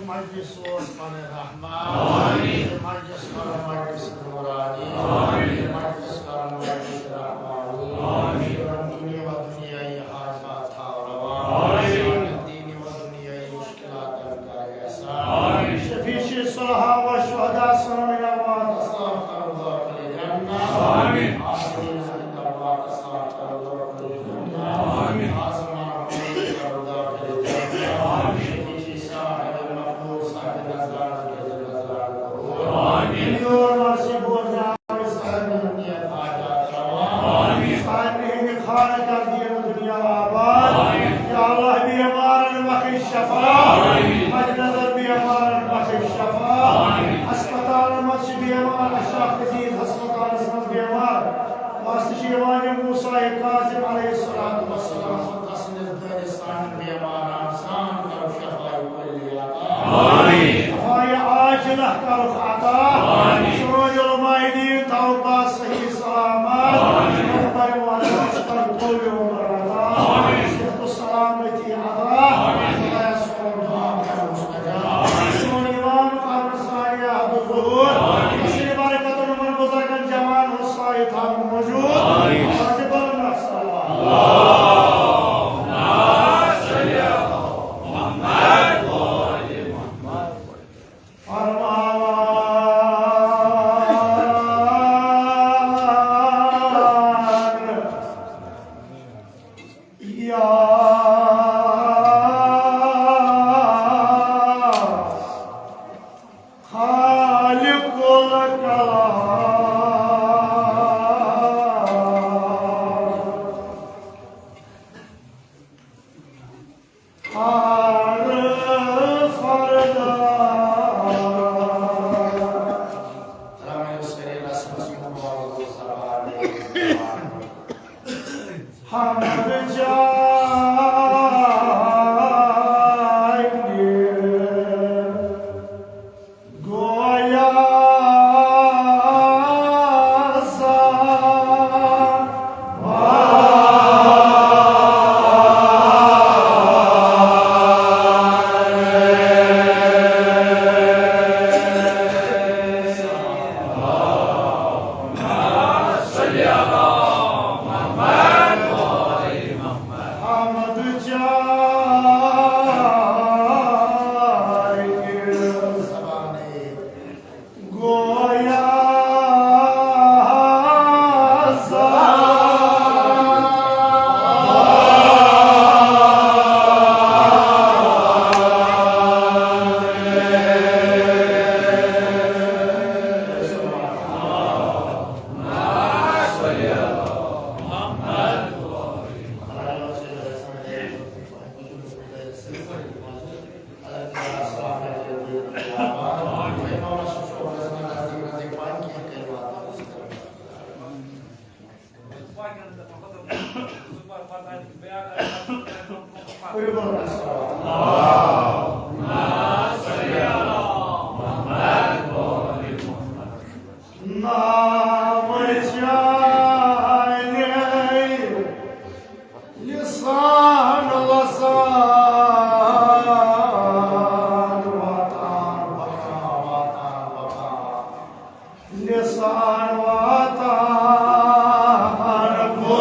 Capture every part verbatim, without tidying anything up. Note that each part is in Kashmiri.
مجلس اوس پنٕنۍ رحمت۔ آمین۔ مجلس کرو مجلس نورانی۔ آمین۔ مجلس کرو مجلس رحمانی۔ آمین۔ دنیا و دنیائی حاجات تھاو روا۔ آمین۔ دینی و دنیائی مشکلات کر احسان۔ آمین۔ شفیع صلحاء و شہداء سامعین آواز اسلام کرو داخل جنت۔ آمین۔ آمین۔ آمین۔ یا اللہ، بیمارن بخش شفا۔ مد نظر بیمارن بخش شفا۔ ہسپتالن منٛز چھِ بیمار، اشرف عزیز ہسپتالس منٛز بیمار۔ واسطہٕ چھُ یِوان یہِ موسیٰ کاظم علیہ الصلوۃ والسلام سُنٛد، تسٕنٛدِس دٲنِس سانٮ۪ن بیمارن سان کرو شفا کُلِّ عطا۔ آمین۔ شفا عاجلہ کرو عطا۔ آمین۔ سٲنۍ علماء دین تھاوُکھ صحیح سلامت۔ آمین۔ ربنا ولا تشکر قولی وبرکاتہ۔ آمین۔ صحت و سلامتی عطا۔ آمین۔ خدایا سون دعا کرو مستجاب۔ سون امام قبر سانیہ حب الظہور۔ اصل برکت عمر بزرگن جوان و سائے تھاو موجود۔ آمین۔ واجب النفس اللہ۔ فرمان یا خالق الکلام۔ ہر فردا۔ رحمت سری رسم سمو زبان۔ حمد جاگیر۔ گویا حمد جاگیر۔ گویا نام چانے لسان وسان وطن وطن وطن وطن۔ لسان وطن گو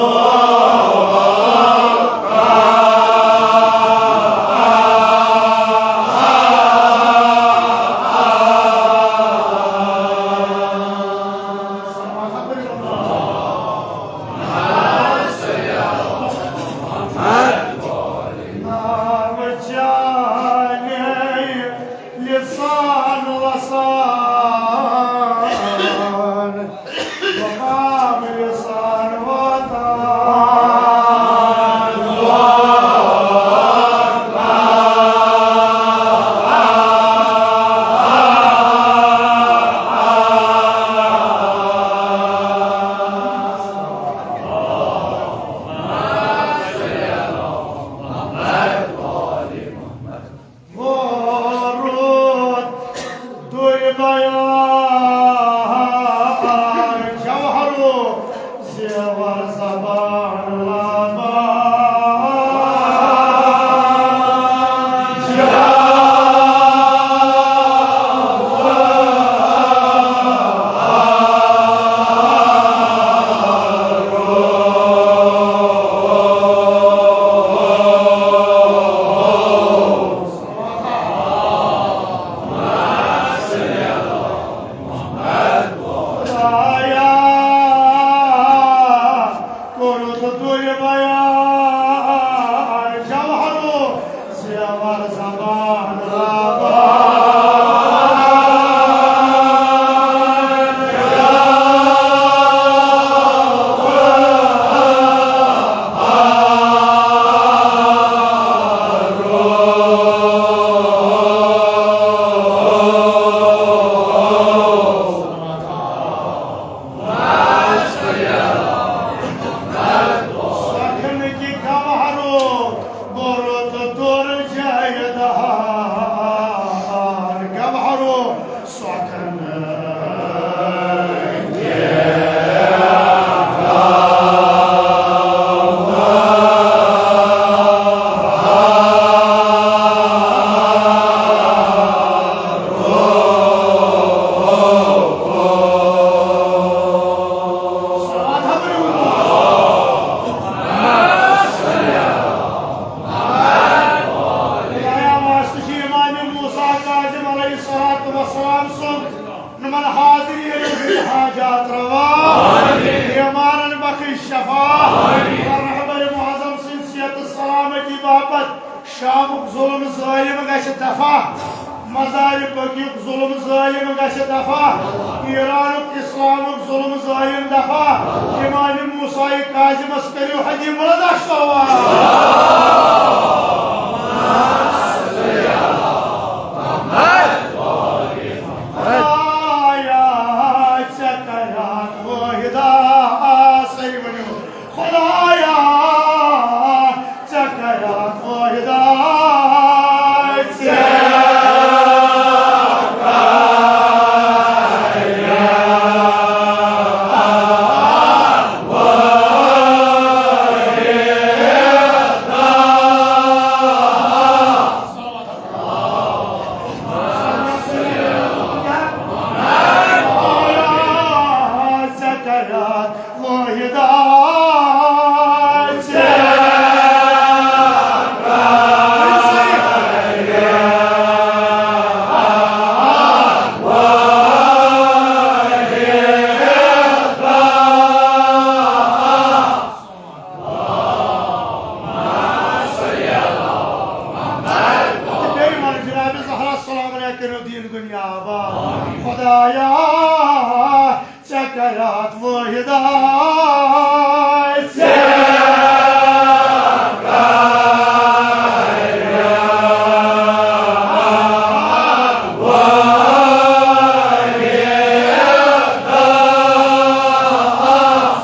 موسیٰ کاظم علیہ الصلوۃ والسلام سُنٛد نمن حاضرین ہٕنٛدۍ حاجات روا، بیمارن بخش شفا، رہبر معظم سٕنٛدِ صحت سلامتی باپتھ شامُک ظلم ظٲلم گژھِ دفع، مزار بقیُک ظلم ظٲلم گژھِ دفع، ایرانُک اسلامُک ظلم ظٲلم دفع۔ امام موسیٰ کاظمس کٔرِو حدی ملدہ صلوات۔ خدایا، ژےٚ کریاتھ وٲحدہ، سٲری ؤنِو، خدایا، ژےٚ کریاتھ وٲحدہ، ژےٚ تہٕ بیٚیہِ وَنہٕ جناب زہرا سلام علیہ کٔرِو دیٖن دُنیا آباد۔ خدایا، ژےٚ کریاتھ وٲحدہ، ژےٚ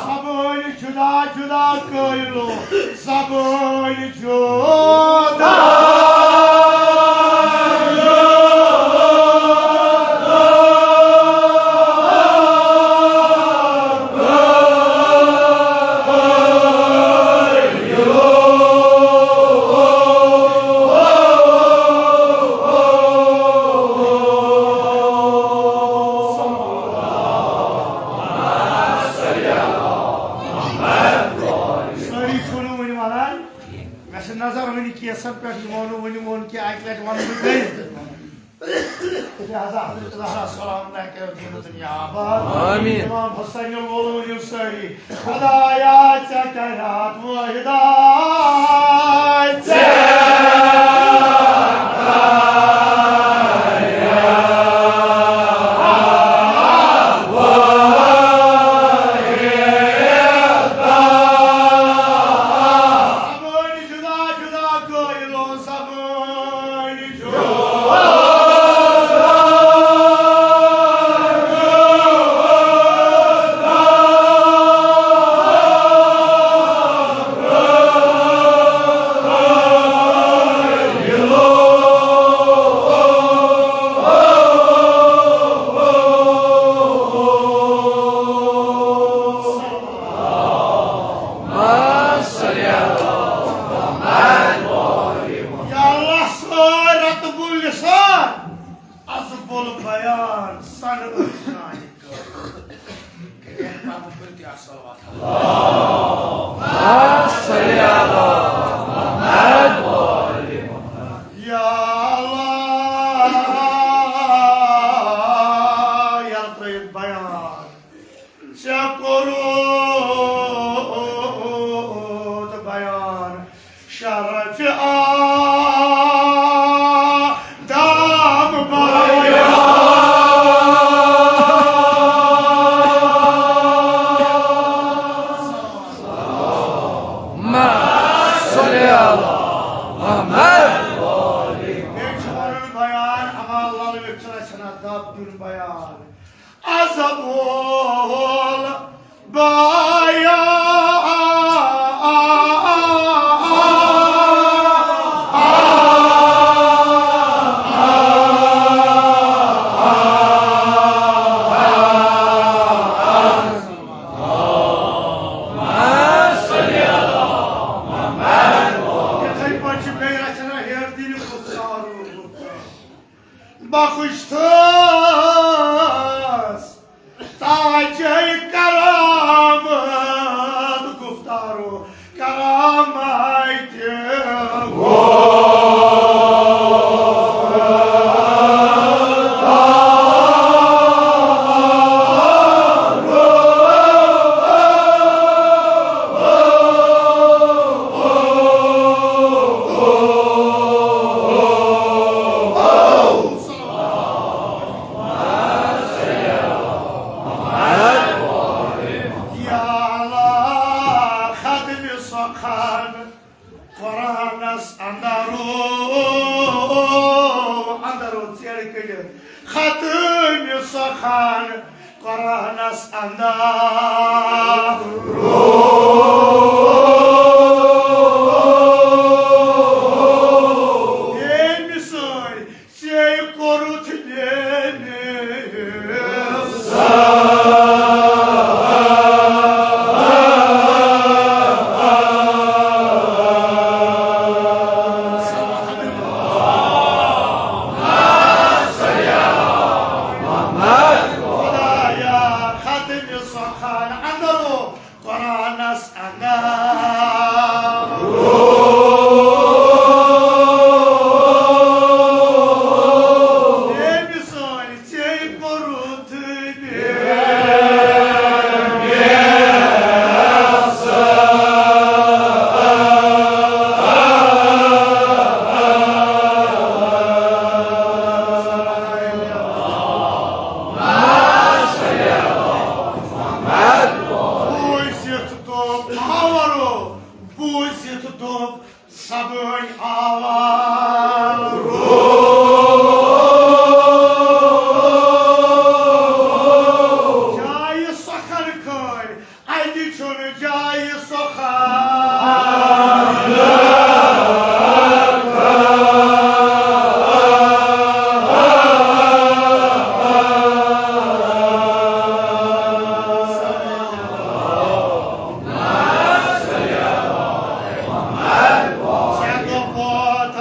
زبٲنۍ جدا جدا قٲیلو، زبٲنۍ جدا۔ سٲری چھِو نہٕ وُنہِ وَنان، مےٚ چھِ نظر وُنہِ کیسَن پٮ۪ٹھ، یِمو نہٕ وُنہِ ووٚن کینٛہہ، اَکہِ لَٹہِ وَنہٕ بہٕ بیٚیہِ۔ لہذا حضرت زہرا سلام علیہ کٔرِو دیٖن دُنیا آباد۔ آمین۔ امام حسین لولہٕ ؤنِو سٲری، خدایا، ژےٚ کریاتھ وٲحدہ، ژےٚ زبٲنۍ جدا جدا قٲیلو، زبٲنۍ یا اللہ، سٲرۍ رطب اللسان، عذب البیان، سن ٲسۍ نانہِ کٲم۔ کٔرِو احترام، کٔرِو تہِ اصل وتھ۔ یا اللہ، یلہٕ ترٲیِتھ بیان۔ ژےٚ کوٚرُتھ بیان شرف آدم بیان۔ صلی اللہ محمد۔ بیٚیہِ چھُ وَنُن بیان، اما لل ویٚکھِ چھُنہ چھَنہ دَب دیُن بیان۔ عذب البیان۔ یِتھَے پٲٹھۍ چھِ بیٚیہِ رَژھِ ہنا ہیرٕ دِنہِ گُفتارو گُفتار۔ بخش تھٲس تاجے کرامت گفتارو کرامت گو۔ ختم سخن قرآنس اندر۔ ییٚمہِ سۭتۍ ژےٚ کوٚرُتھ میٲنِس خدایا، ختم سخن اندر، قرآنس اندر۔ ییٚمہِ سۭتۍ ژےٚ کوٚرُتھ بوٗزِتھ دوٚپ، آورو، بوٗزِتھ دوٚپ، زبٲنۍ آوارٕ۔ جایہِ سۄکھن کھٲلۍ، اَتہِ چھُنہٕ جایہِ سۄکھن۔ ژےٚ دوٚپُتھ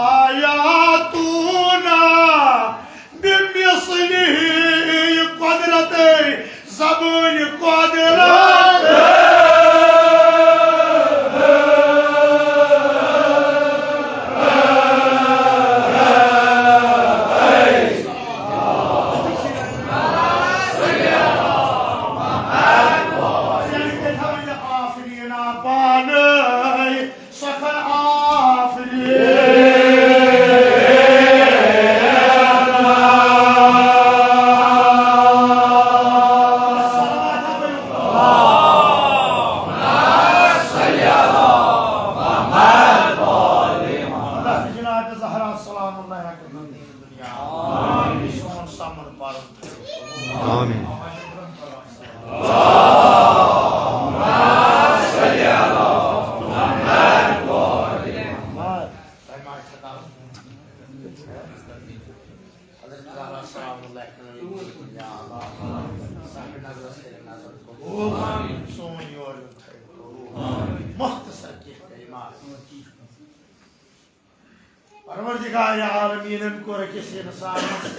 آیاتوٗنہ بِمِثلِہ، یہِ قۄدرتٕے زبٲنۍ قۄدرت۔ ژےٚ کیٛاہ تھاوَے یہِ آفریٖن پانَے؟ سۄ کھٔر آفریٖن۔ حضرت جناب زہرا سلام اللہ علیہا۔ سون سمن پرن۔ آمین۔ حضرت زہرا سلام اللہ علیہا۔ یا اللہ۔ صاحب نظرس کٔرِو نظر قبول۔ سون یور یُن تھٲیِو قبول۔ مختصر کینٛہہ کلمات۔ پروردگار عالمینن کوٚر أکِس انسانس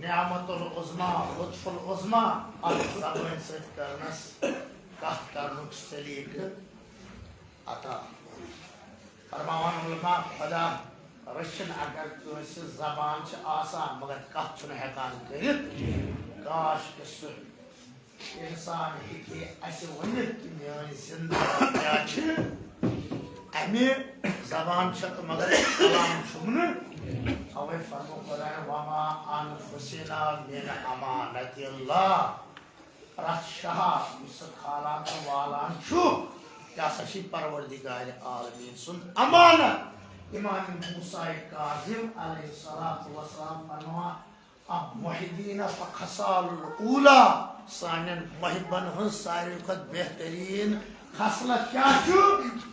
نعمت العظمیٰ، لطف العظمیٰ، اتھ زبٲنۍ سۭتۍ کرنس، کتھ کرنُک سلیقہٕ عطا۔ فرماوان علماء، خدا رٔچھِن اگر کٲنٛسہِ زبان چھِ آسان مگر کتھ چھُنہٕ ہٮ۪کان کٔرِتھ، کاش کہ سُہ انسان ہیٚکہِ اَسہِ ؤنِتھ کہِ میٲنۍ زندگی کیٛاہ چھِ؟ اَمہِ زبان چھےٚ تہٕ مگر کلام چھُم نہٕ۔ اَوَے فرموو خۄدایَن، "وما انفسنا من امانت اللہ"۔ پرٛٮ۪تھ شاہ یُس سُہ کھالان تہٕ والان چھُ، یہِ ہسا چھِ پروردگار عالمین سُنٛد امانت۔ امام موسیٰ کاظم علیہ الصلوۃ والسلام فرماوان، اب محبین فخصال الاولیٰ، سانٮ۪ن محبن ہٕنٛز ساروی کھۄتہٕ بہتریٖن خصلت کیٛاہ چھُ؟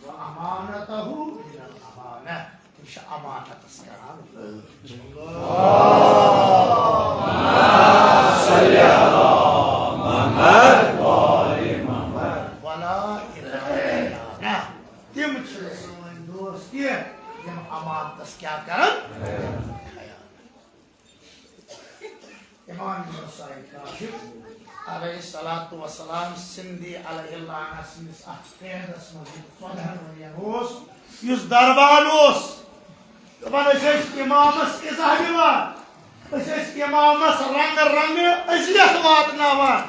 وامانتہ من الامانہ، تِم چھِ امانتس کران۔ ولا الا امانہ، تِم چھِ سٲنۍ دوست تہِ، یِم امانتس کیٛاہ کران؟ امام موسیٰ کاظم علیہ الصلوۃ والسلام سندی علیہ اللعنہ سٕنٛدِس اتھ قیدس منٛز، یُس ژۄدہن ؤرین اوس، یُس دربان اوس، دپان، أسۍ ٲسۍ امامس ایزا دِوان، أسۍ ٲسۍ امامس رنگہٕ رنگہٕ اذیت واتناوان،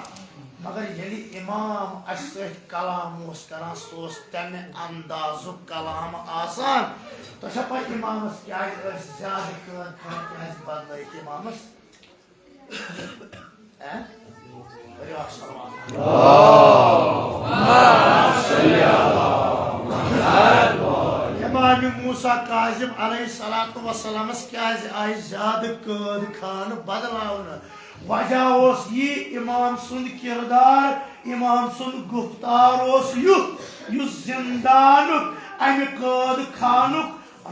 مگر ییٚلہِ امام اسہِ سۭتۍ کلام اوس کران، سُہ اوس تمہِ اندازُک کلام آسان۔ تۄہہِ چھا پاے امامس کیٛازِ ٲسۍ زیادٕ قٲد کران، کیٛازِ بدلٲیِکھ امامس؟ ہہ؟ کٔرِو اکھ صلوات۔ امام موسیٰ کاظم علیہ الصلوۃ والسلامس کیازِ آیہِ زیادٕ قٲد خانہٕ بدلاونہٕ؟ وجہ اوس یہِ، امام سُنٛد کردار، امام سُنٛد گفتار اوس یُتھ، یُس زندانُک، امہِ قٲد خانُک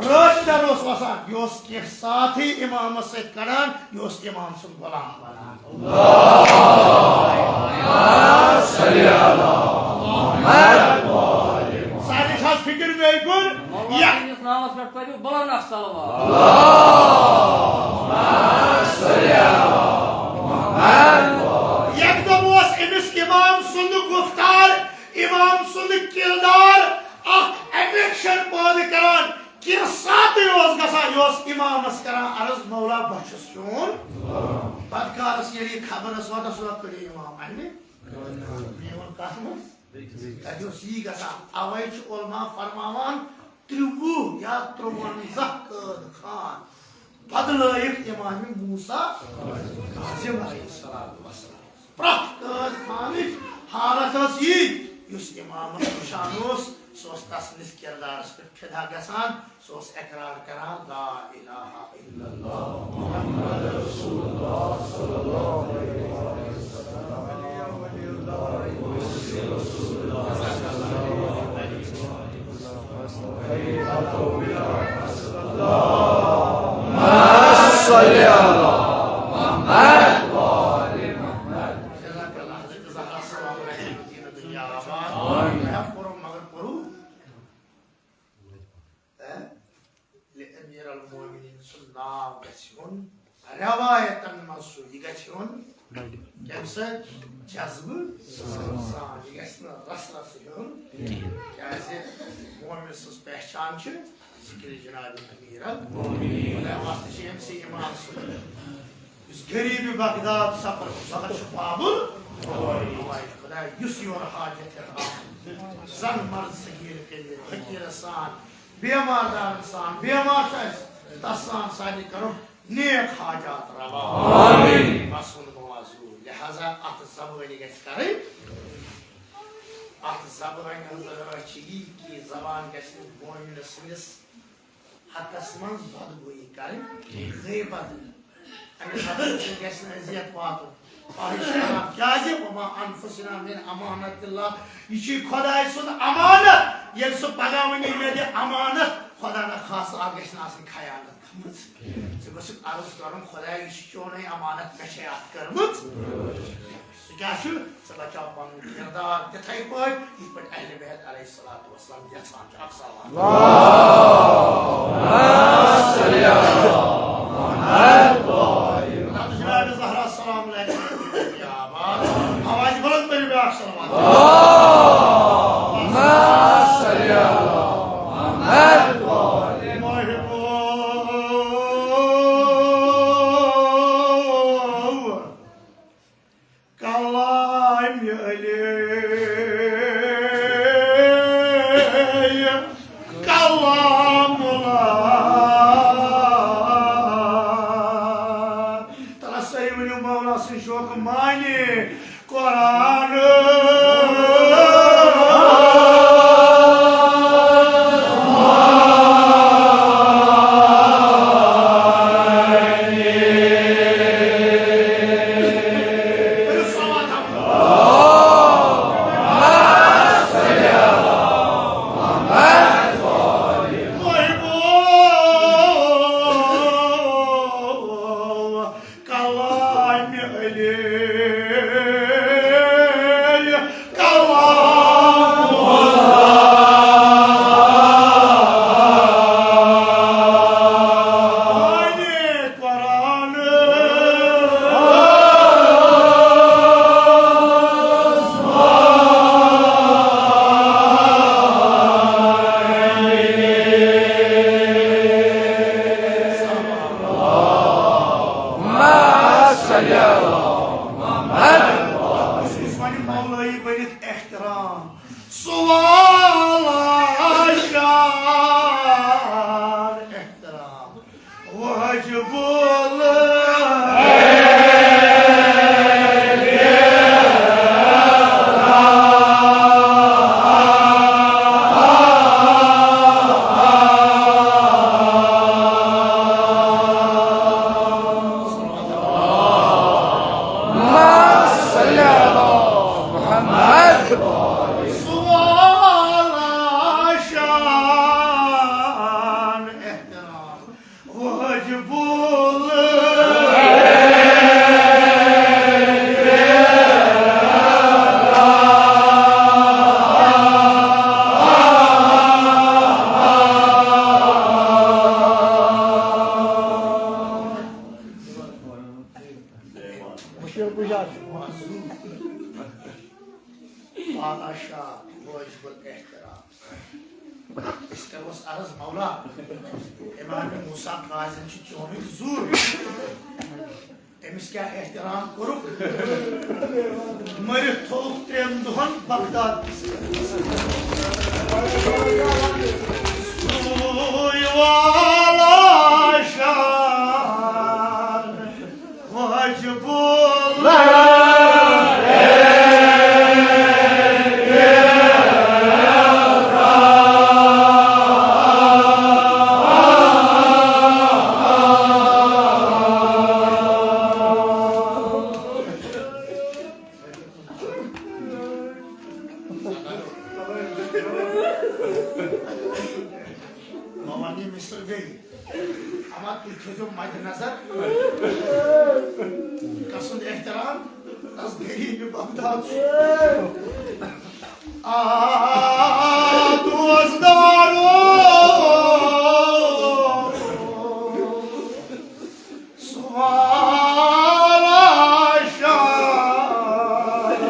رٲچھ در اوس وسان۔ یہِ اوس کینٛہہ ساتھٕے امامس سۭتۍ کڑان، یہِ اوس امام سُنٛد غلام بنان۔ سارے چھا فکر مے کُن؟ یا پننِس ناوس پٮ۪ٹھ پٔرِو بلند اکھ صلوات۔ یک دۄہ اوس أمِس امام سُنٛد گفتار، امام سُنٛد کردار اکھ ایٹریکشن پٲدٕ کران۔ کینٛہہ ساتٕے اوس گژھان، یہِ اوس امامس کران عرض، "مولا، بہٕ چھُس چون بدکارس ییٚلہِ یہِ خبر ٲس واتان، سُہ دپان، 'کٔرِو امام اَمہِ میون کتھ منٛز؟'" تتہِ اوس یی گژھان۔ اوے چھُ علماء فرماوان، ترٛوُہ یا ترٛوَنزاہ قٲد خان بدلٲیِکھ امام موسیٰ کاظم علیہ الصلوۃ والسلام۔ پرٛٮ۪تھ قٲد خانٕچ حالت ٲس یی، یُس امامس وٕچھان اوس، سُہ اوس تسٕنٛدِس کردارس پٮ۪ٹھ فدا گژھان، سُہ اوس اقرار کران، "لا الہ الا اللہ محمد رسول اللہ صلی اللہ علیہ وسلم۔" صلی اللہ علیہ وسلم۔ جزاک اللہ۔ حضرت زہرا سلام علیہا دِنہٕ دُنیا آباد۔ آمین۔ مےٚ پوٚرُم، مگر پوٚرُم۔ ہہ؟ ییٚلہِ امیر المومنین سُنٛد ناو گژھِ یُن، روایتن منٛز چھُ، یہِ گژھِ یُن کمہِ سۭتۍ؟ جذبہٕ سان۔ یہِ گژھِ نہٕ رس رس یُن کِہیٖنۍ۔ کیازِ مومن سٕنٛز پہچان چھِ ذکر جناب امیر المومنین۔ خداے واسطہٕ چھِ أمۍ سٕے امام سُنٛد، یُس غریب بغداد سفر وقت چھُ پابُل۔ خداے، یُس یور حاجت ہٮ۪تھ آو، زن مرد صغیر کبیر فقیر سان، بیمار دارن سان، بیمار چھُ اَسہِ، تس سان سارنٕے کرو نیک حاجات روا۔ آمین۔ بس ووٚن موضوع، لہذا اتھ زبٲنۍ گژھِ کرٕنۍ، اتھ زبٲنۍ ہٕنٛز رٲچھ چھِ یی کہِ یہِ زبان گژھِ نہٕ مومنہٕ سٕنٛدِس حقس منٛز بدگویی کرٕنۍ، غیبت۔ أمِس حقس منٛز گژھِ نہٕ اذیت واتُن۔ فاحش کلام۔ کیازِ؟ "وما انفسنا من امانت اللہ"۔ یہِ چھُ خداے سُنٛد امانت۔ ییٚلہِ سُہ پگاہ وَنہِ، "مےٚ دِ امانت"، خدا نہ خاصہ، اتھ گژھِ نہٕ آسٕنۍ خیانت گٔمٕژ۔ ژٕ گوٚژھُکھ عرض کرُن، "خدایا، یہِ چھُ چونُے امانت، مےٚ چھے اتھ کٔرمٕژ۔" سُہ کیٛاہ چھُ؟ ژٕ بچاو پنُن کردار تِتھے پٲٹھۍ، یِتھ پٲٹھۍ اہل بیت علیہ الصلوۃ والسلام یژھان چھِ۔ اکھ صلوات۔ اللہم صل علی محمد۔ حضرت زہرا سلام علیکم۔ کیا بات۔ آواز بلند کٔرِو بیٛاکھ صلوات۔ اللہم صل علی محمد۔ کلام علی کلام اللہ۔ تَلہ سٲری ؤنِو مولا سٕنٛدۍ شوقہٕ معنی۔ قرآن۔ کلام علی، کلام اللہ، قرآن۔ اللہم صل علی محمد۔ أسۍ گٔژھۍ وۄنۍ مولٲیی بٔنِتھ احترام۔ سوال شان احترام۔ واجب سُہ والا شان احترام واجبُل۔ والا شان واجبُل احترام۔ أسۍ کروس عرض، مولا، امام موسیٰ کاظم چھُ چونُے زُر۔ تٔمِس کیٛاہ احترام کوٚرُکھ؟ مٔرِتھ تھوٚوُکھ ترٛٮ۪ن دۄہَن بغداد کِس۔ سُے والا شان واجبُل۔ بہٕ وَنہٕ یہِ مِثال بیٚیہِ۔ اما تُہۍ تھٲیزیو مَدِ نظر، کَسُنٛد احترام، اَس غریٖبِ بغداد چھُ۔ آ، دوستدارو، سُہ والا شان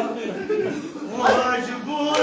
واجبُل۔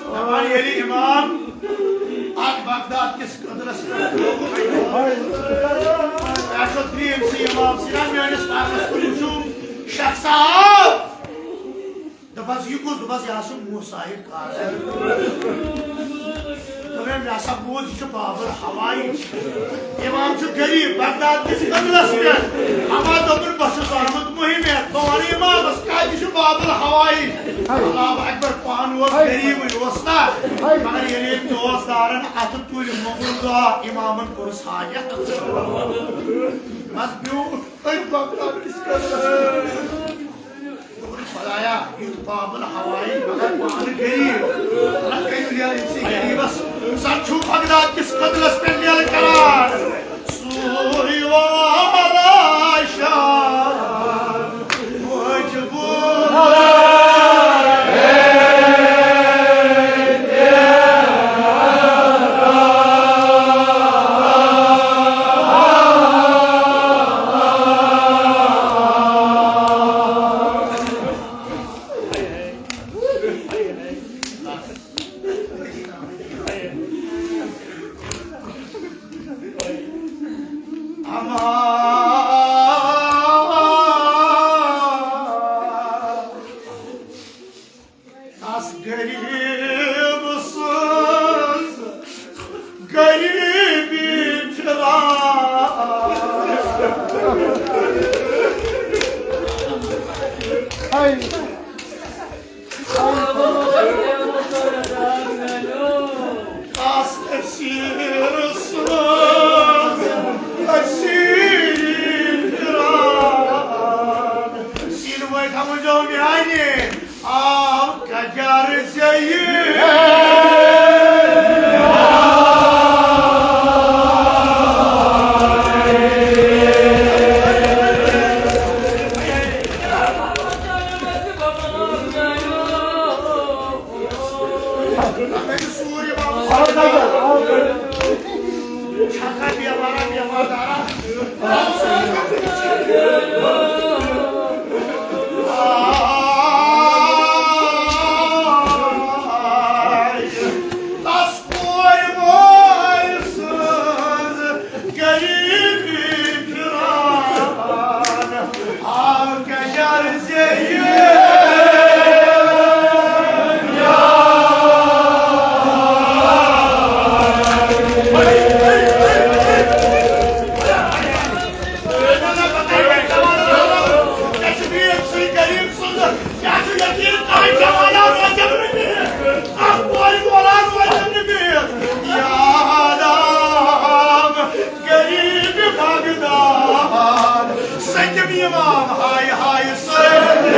دپان ییٚلہِ امام اتھ بغداد کِس قدرس پٮ۪ٹھ تۄہہِ چھو ترٛیٚیِم سی امام سینا میٲنِس پانس کُن وٕچھِو، شیخ صاحب۔ دوٚپمس، یہِ کُس؟ دوٚپمس، یہِ حظ چھُ موسیٰ کاظم۔ دوٚپمَے، مےٚ ہسا بوٗز، یہِ چھُ باب الحوائج۔ امام چھُ غریٖب، بغداد کِس قدرس پٮ۪ٹھ۔ اما دوٚپُن، بہٕ چھُس آمُت مُہِمہِ ہٮ۪تھ۔ بہٕ وَنہٕ امامس، کَتہِ چھُ باب الحوائج؟ اللہ اکبر، پانہٕ اوس غریٖبٕے، اوس نا؟ مگر ییٚلہِ أمۍ دوستدارن اَتھٕ تُلۍ، موٚنگُن دعا، امامن کوٚرُس حاجت۔ بس بیوٗٹھ أتھۍ بغداد کِس قدرس پٮ۪ٹھ۔ دوٚپُن، خدایا، یُتھ باب الحوائج، مگر پانہٕ غریٖب۔ اللہ کٔرِو لیلہٕ أمسٕے غریٖبس۔ زن چھُ بغداد کِس قدرس پٮ۪ٹھ لیلہٕ کران۔ سُے والا شان واجبُل۔ اما آس اسیر سٕنٛز اسیری فراق۔ سیٖنہٕ وٲلۍ تھاوُن جو میانہِ آو کجر ژےٚ یہِ۔ تس کورِ مٲلۍ سٕنٛز غریٖبی پھِران، آو کیٛاہ شر زِ یہِ۔ کشمیر سٕے غریٖب سٕنٛز کیٛاہ چھُ یقیٖن کانٛہہ جوانہ روزن نہٕ بِہِتھ؟ اکھ کورِ مولان روزن نہٕ بِہِتھ؟ یاد آو غریٖب بغداد، سٔتِم امام، ہاے ہاے سٔتِم۔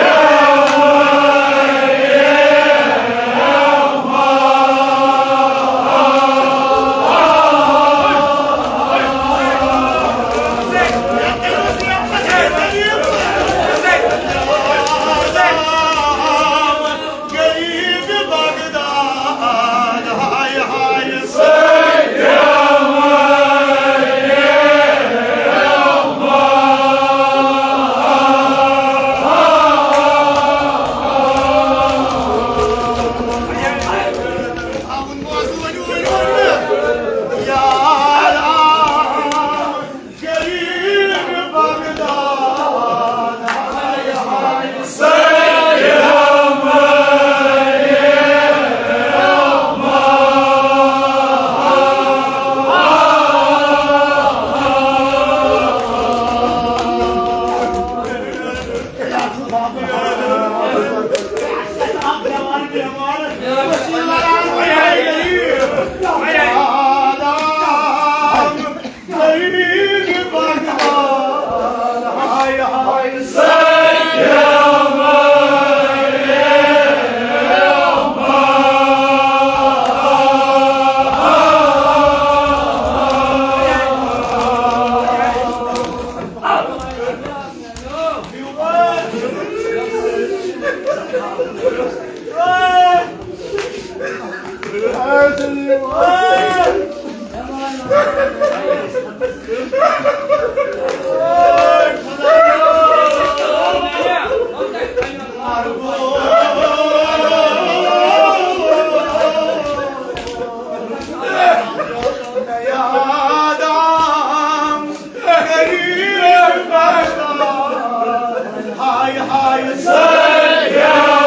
غریٖب بغداد، ہاے ہاے سٔتِم۔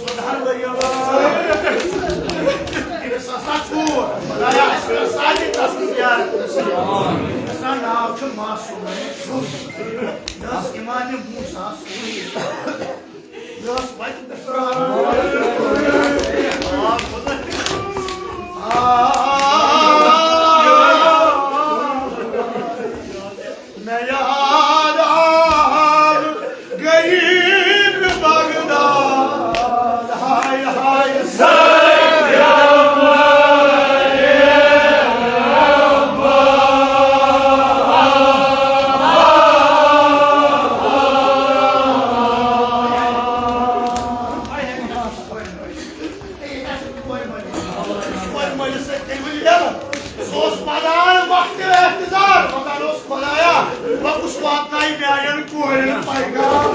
ژۄدہَن ؤرۍ یَن اوس أمِس آسان ژوٗر۔ خۄدایا، اَسہِ کٔر سارنٕے تَس زیارت نصیٖب۔ تٔمِس ناو چھُ معصوم۔ یہِ ٲس اِمام موسیٰ سٕنٛز۔ یہِ ٲس وَتہِ پٮ۪ٹھ پرٛاران۔ آ، خۄدا۔ آ۔ مےٚ یاد آو غریٖب بغداد، ہاے ہاے سید۔ کورِ مٲلِس سۭتۍ کٔرۍ ؤلۍ یَلہٕ۔ سُہ اوس وَدان وقتِ احتضار، وَدان اوس، خۄدایا، بہٕ کُس واتنایہِ میٛانٮ۪ن کورٮ۪ن پیغام؟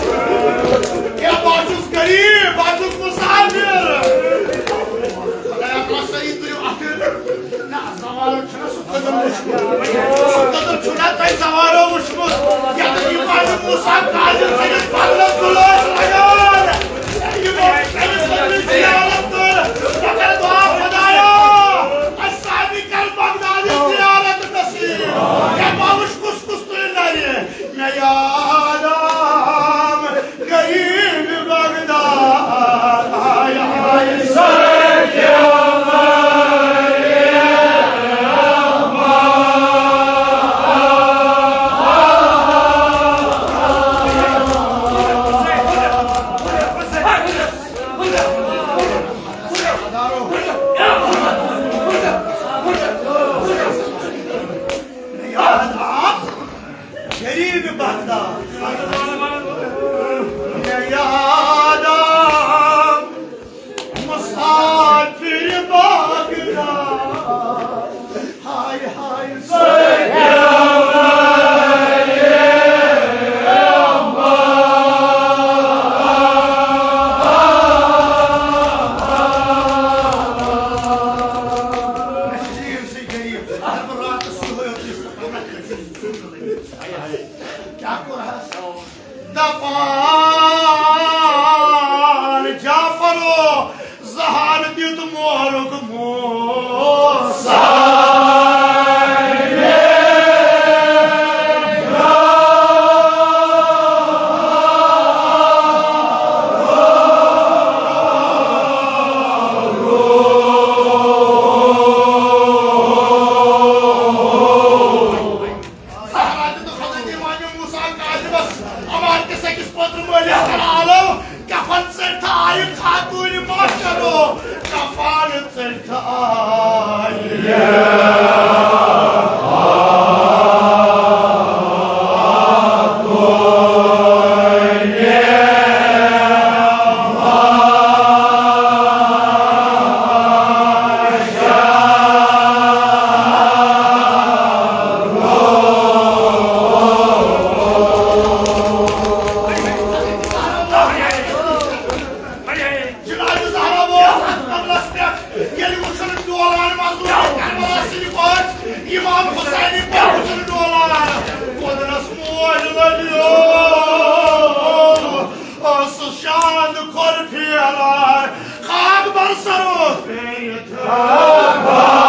ہے، بہٕ ہا چھُس غریٖب، بہٕ ہا چھُس مُسافِر۔ خۄدایا، ترٛٹھ سا یہِ، تُلِو اَتھٕ۔ کھۄر پھیران، خاک بر سرو پیٚیہِ تھٔکان۔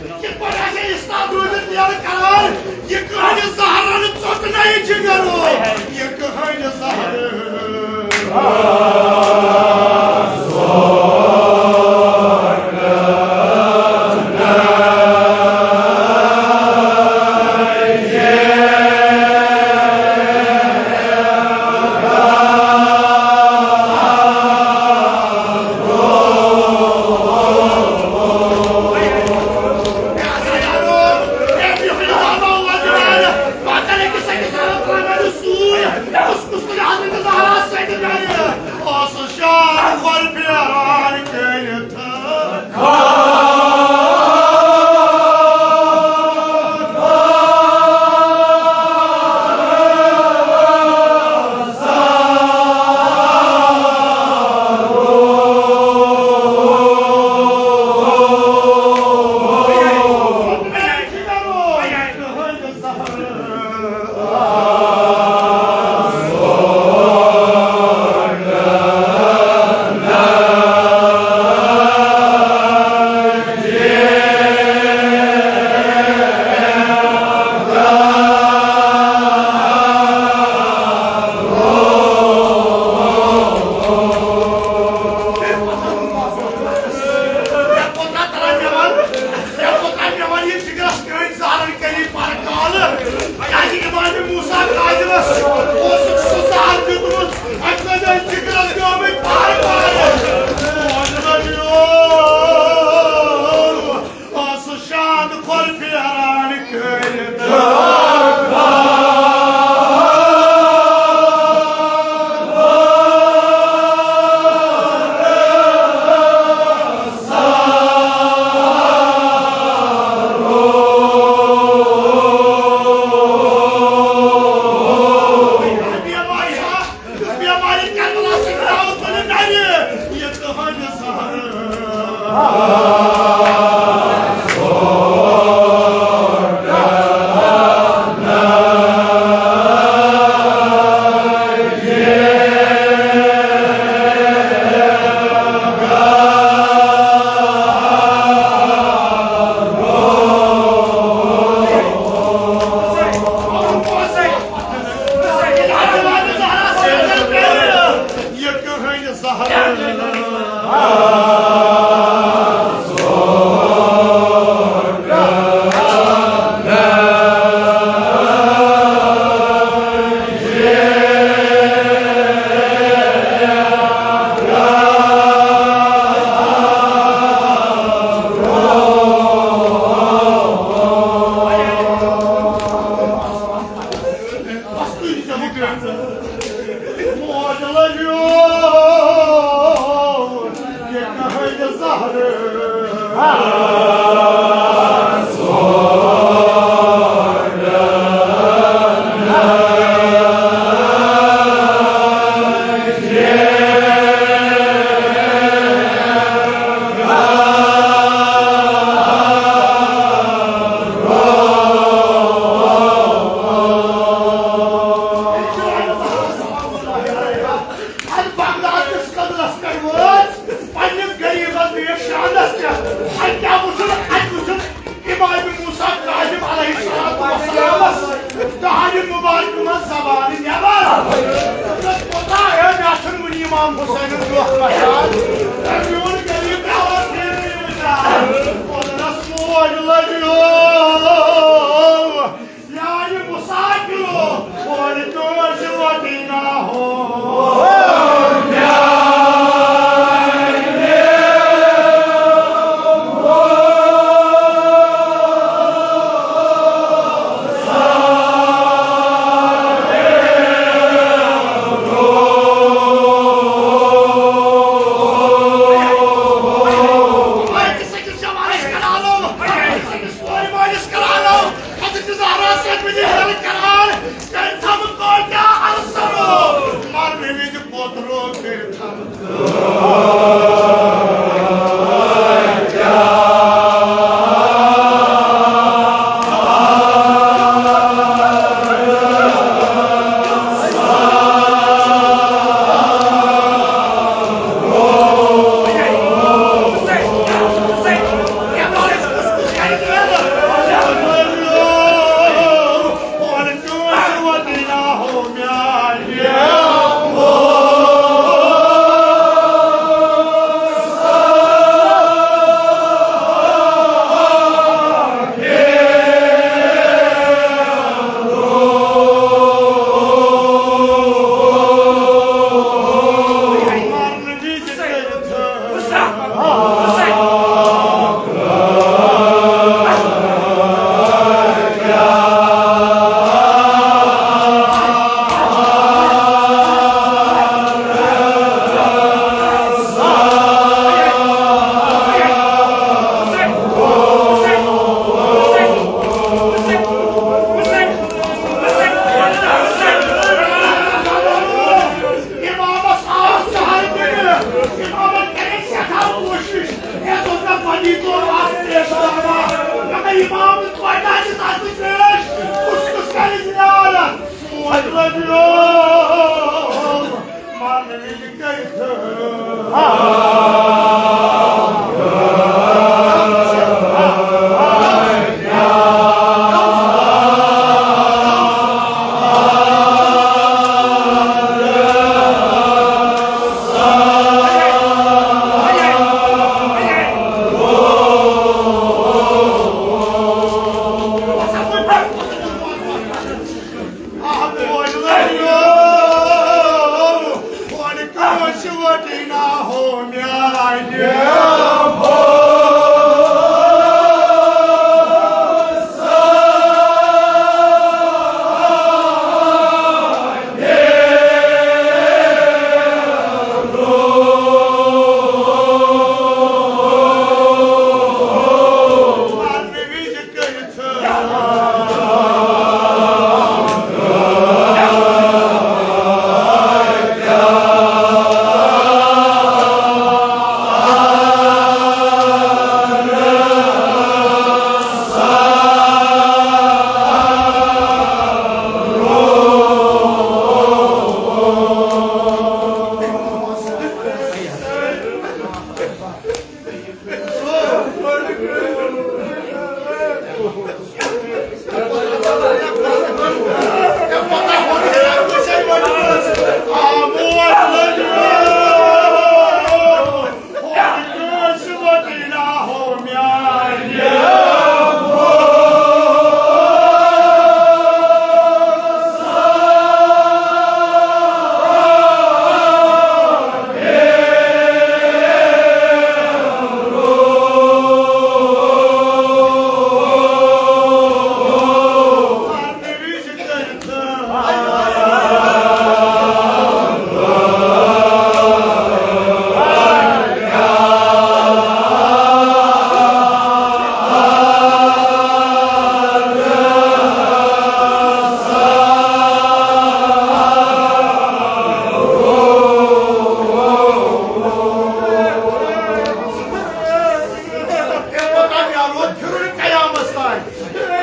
یہِ کِتھ پٲٹھۍ آسہِ ہے اِسلام روٗزِتھ نیرٕ کران؟ یہِ کٕہٕنۍ زہرن ژوٚٹ نَے جِگر۔ یہِ کٕہٕنۍ زہر۔ مےٚ کوتاہ تران پٮ۪وان، مےٚ کوتاہ پٮ۪وان یہِ فِکرَس کٔرۍ زہرَن کٔرۍ پَرٕ کالہٕ۔ کیٛازِ اِمام موسیٰ کاظمَس اوسُکھ سُہ زہر دیُتمُت، اَمہِ سۭتۍ ٲسۍ فِکرَس گٔمٕتۍ پَرٕ کالہٕ۔ آسہٕ شان کھۄر پھیران کٔرِتھ۔ یُس بیمارِ کربلا سۭتۍ راوُت بنہِ نرِ، یہِ تُہنٛد زہر۔ موج لٔجیو، یہِ کٕہٕنۍ زہرٕ۔ اَتھ بغداد کِس قدلس پٮ۪ٹھ وٲژ پننِس غریٖبس بیٚیِس شانس پٮ۪ٹھ۔ اَتہِ کیٛاہ وُچھُن؟ اَتہِ وُچھُن امام موسیٰ کاظم علیہ الصلوۃ والسلامس دہانہِ مبارکہٕ منٛز زبانہِ نٮ۪بر۔ تہٕ کوتاہ ہے، مےٚ چھُنہٕ وُنہِ امام حسینُن دۄہ پژھان۔ اے میون غریٖب پیارٕ، قدرس موج لٔجیو۔ میانہِ مسافرو، اورٕ کٲنٛسہِ وۄٹٕے نہ ہو۔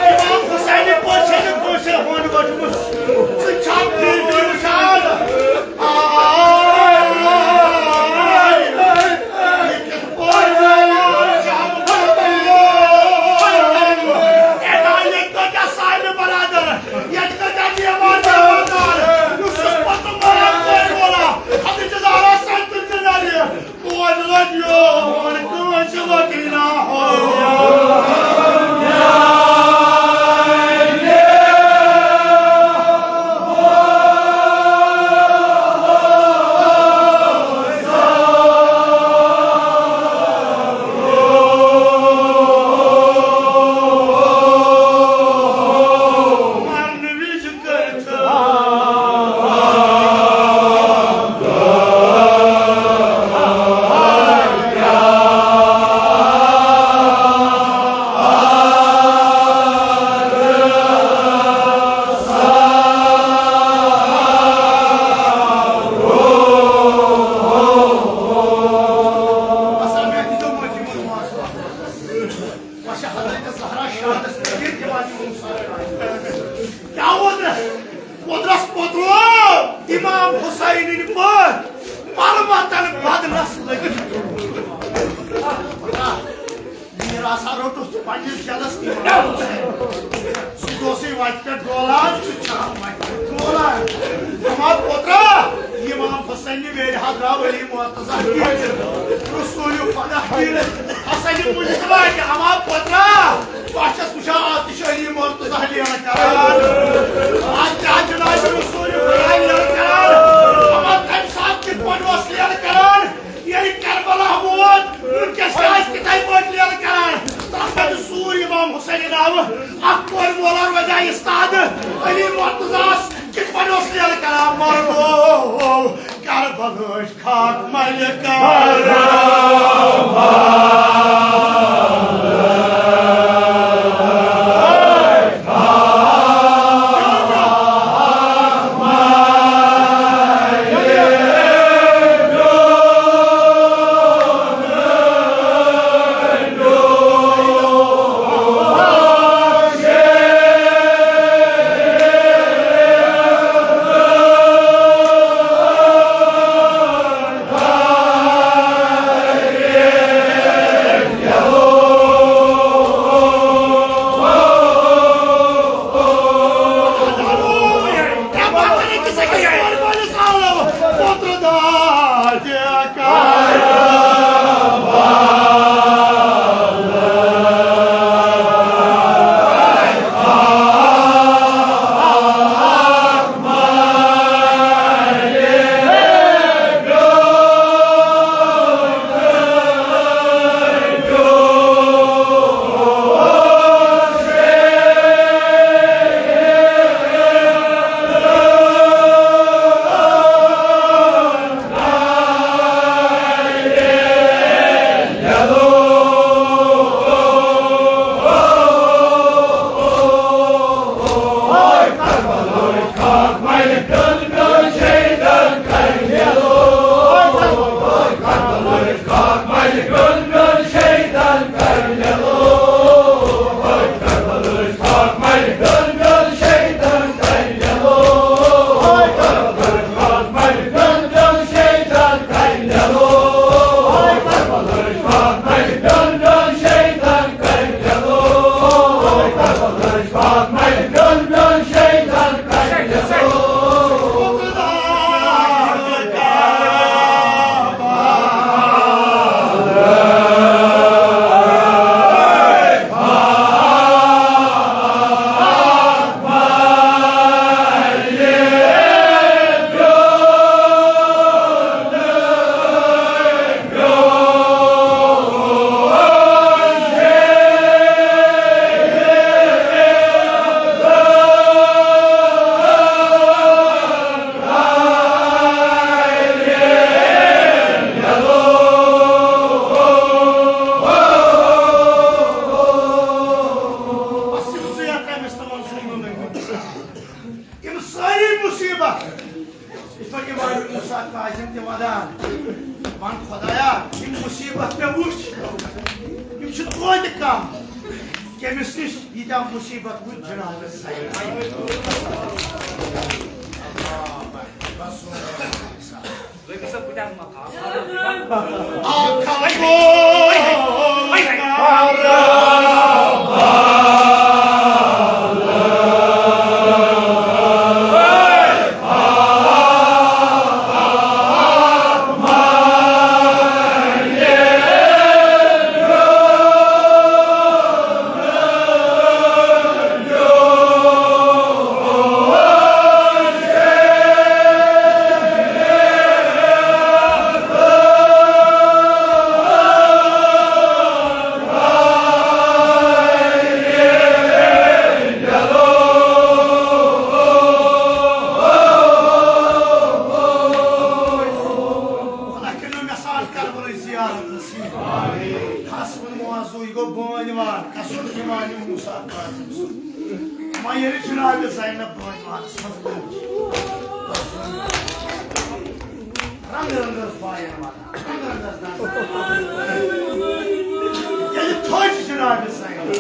امام حسینِ پٲٹھۍ چھےٚ نہٕ کٲنٛسہِ ہونۍ ؤٹھمٕژ۔ ژٕ چھَکھ ٹی وی وٕچھان؟ آے، یہِ کِتھ پٲٹھۍ گوٚو؟ اے نا، ییٚتہِ کۭتیٛاہ سانہِ برادر، ییٚتہِ کۭتیٛاہ مہمان، مہماندار، یُس یُس پتہٕ مران کوٚر وولا، حضرت زہرا سنتِ ذہرا۔ کیٛاہ ووت؟ قۄدرس پوٚترو امام حسینٕنۍ پٲٹھۍ پرمتن بدنس لٔگِتھ۔ میٖر آسا روٚٹُتھ ژٕ پننِس جلس امام حسین۔ سُہ تہِ اوسُے وتہِ پٮ۪ٹھ ڈولان، ژٕ تہِ چھکھ وتہِ پٮ۪ٹھ ڈولان۔ اما پوترا، امام حسینہِ ویرِ ہا درٛاو علی مرتضی کِنۍ، رسول خدا کِنۍ، حسن مجتبیٰ کِنۍ۔ اما پوترا، بہٕ چھَس وٕچھان، آز تہِ چھُ علی مرتضی لیرٕ کران۔ آز تہِ آو جناب رسول خدا لیرٕ کران۔ اما تَمہِ ساتہٕ کِتھ پٲٹھۍ اوس لیرٕ کران؟ ییٚلہِ کربلا ووت، وٕنکیٚس تہِ آسہِ تِتھَے پٲٹھۍ لیرٕ کران۔ تَتھ منٛز چھُ سوٗر امام حسین ناوٕ۔ اکھ کورِ مولا روزِ ہا استاد۔ علی مرتضیٰ ہَس کِتھ پٲٹھۍ اوس لیرٕ کران؟ مرنو کربلٕچ خاک ملہِ کربلا۔ یِتھ پٲٹھۍ یِوان موسیٰ کاظم تہِ وَدان، وَن خۄدایا، یِم مُصیٖبت مےٚ وٕچھ، یِم چھِ توتہِ کَم، کٔمِس نِش ییٖتیٛاہ مُصیٖبت وٕچھ جناب سید۔ خدا کٔرِو مےٚ سان کربلٕچ زیارت نصیب۔ خاص ووٚن موضوع، یہِ گوٚو بٲنۍ وار، قصر امام موسیٰ کاظم سُنٛد۔ وۄنۍ ییٚلہِ جناب زینب بٲنۍ وارس منٛز گٔے، رنگ رنگس باین واتان، رنگ رنگس دان۔ ییٚلہِ تھٔج جناب زینب،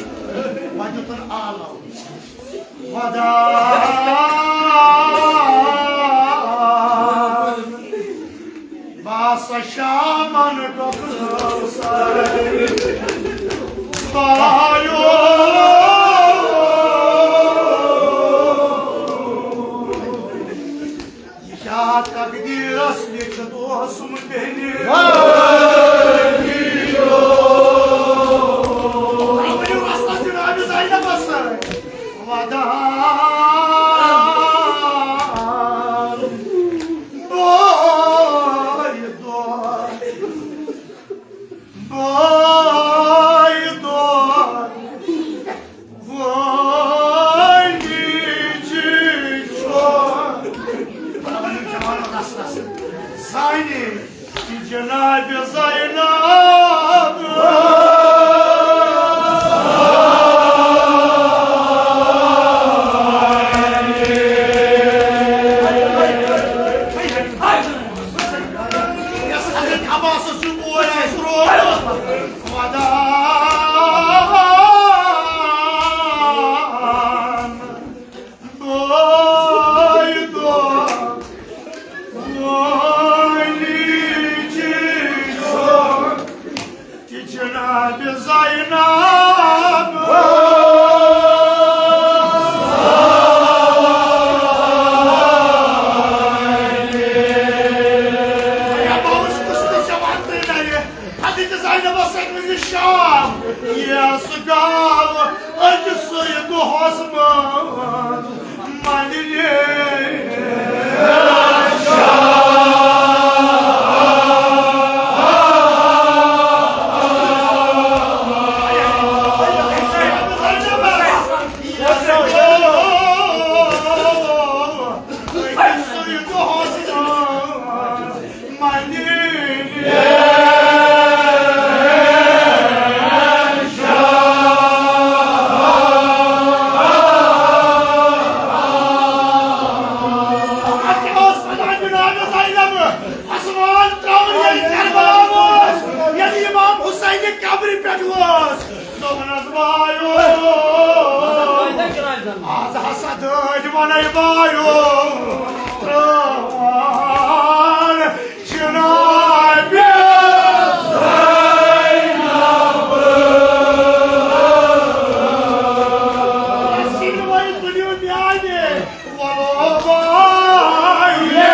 وۄنۍ دیُتن آلو۔ خدا، بہٕ ہسا شامن ڈۄکہٕ سرے بایو۔ یہِ کیٛاہ تقدیٖرس لیٖکھِتھ اوسُم بیٚنہِ؟ ؤنِو وۄستہٕ جناب زینبس سۭتۍ۔ ودان بٲے دۄہ، بٲے دۄہ۔ وٲنی چھِ چھۄ۔ بڑا ؤنِو جوانو رس رس۔ سانہِ جناب زینب۔ یس حضرت عباسس چھُ بوے اَسہِ روزان۔ ودان بٲے دۄہ وٲنی چھِ چھۄ۔ تہِ جناب زینب۔ یا باوُس کُس تہِ جوان تہِ نَرِ۔ حضرت زینبس سۭتۍ وٕنہِ شام۔ یس گاو أکِسٕے دۄہس منٛز منہِ۔ آسمان ترٛاوُن ییٚلہِ کربلا اوس، ییٚلہِ امام حسین قبرِ پٮ۪ٹھ ووت، دوٚپنس، بایو، از ہسا دٲدۍ ونے بایو، ترٛاوان جناب زینب۔ رسید وۄنۍ تُلِو میانہِ وۄلو بایہِ۔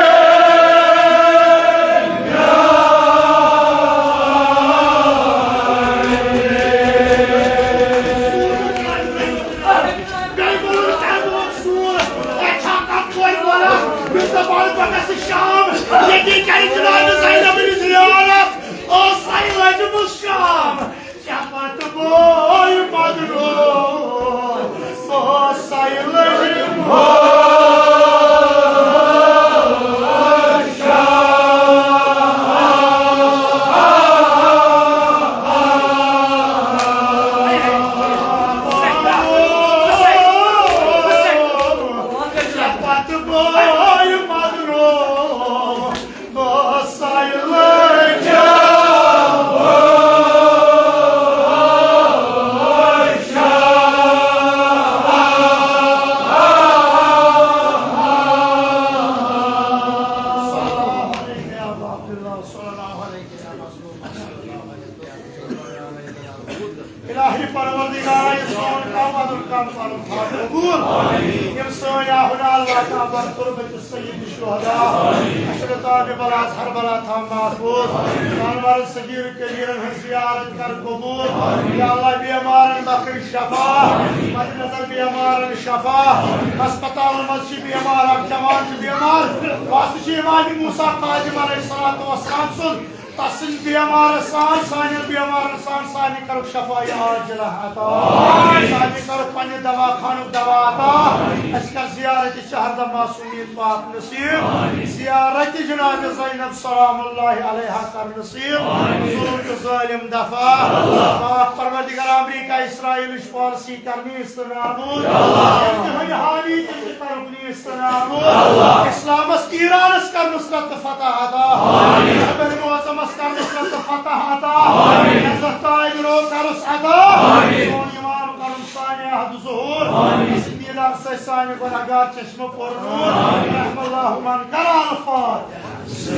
بیٚیہِ ووٚنُن تَمہِ برونٛہہ سوٗر، اَتہِ چھا کانٛہہ کورِ وَنان، یُس دَپان پَگاہ سُہ شام، ییٚتی کَرِ جناب زینبٕنۍ زیارت، ٲسَے لٔجمٕژ شام۔ ژےٚ پَتہٕ بٲے مَدرو، ٲسَے لٔجمٕژ شام۔ پتہٕ بٲے مَدرو، کم پنُن تھاو قبول۔ یِم سٲنۍ آہُن اللہ تعالیٰ بر تربت سید شہداء، اَسہِ چھُنہٕ تابِ بلاس ہر بلا تھاو محفوظ۔ جانورن صغیر کبیرن ہٕنٛز زیارت کر قبول۔ یا اللہ بیمارن بخش شفا، مد نظر بیمارن شفا، ہسپتالن منٛز چھِ بیمار، اکھ جوان چھُ بیمار، واسطہٕ چھُ امام موسیٰ خادم علیہ الصلوۃ والسلام سُنٛد۔ تسٕنٛدۍ بیمارس سان، سانٮ۪ن بیمارن سان، سانہِ کرُکھ شفا عاجلہ عطا۔ سانہِ کرُکھ پننہِ دوا خانُک دوا عطا۔ اَسہِ کر زیارت شہر دما سمید پاک نصیب۔ زیارت جناب زینب سلام اللہ علیہا کر نصیب۔ ظلم تہٕ ظٲلم دفع۔ پاک پروردگار امریکہ اسرائیلٕچ پالسی کرنی استنابود۔ تِہنٛدِ حامی تِم تہِ کرُکھ نی استنابود۔ اسلامس ایرانس کر نصرت تہٕ فتح عطا۔ شہر معظمس کر نصرت تہٕ فتح عطا۔ عزت تاج رو کرُس عطا۔ سون امام کرُن سانہِ عہد ظہور۔ دیدار سۭتۍ سانہِ گناہگار چشمہٕ پُر نور۔ رحم اللہ من کر الفاتحہ۔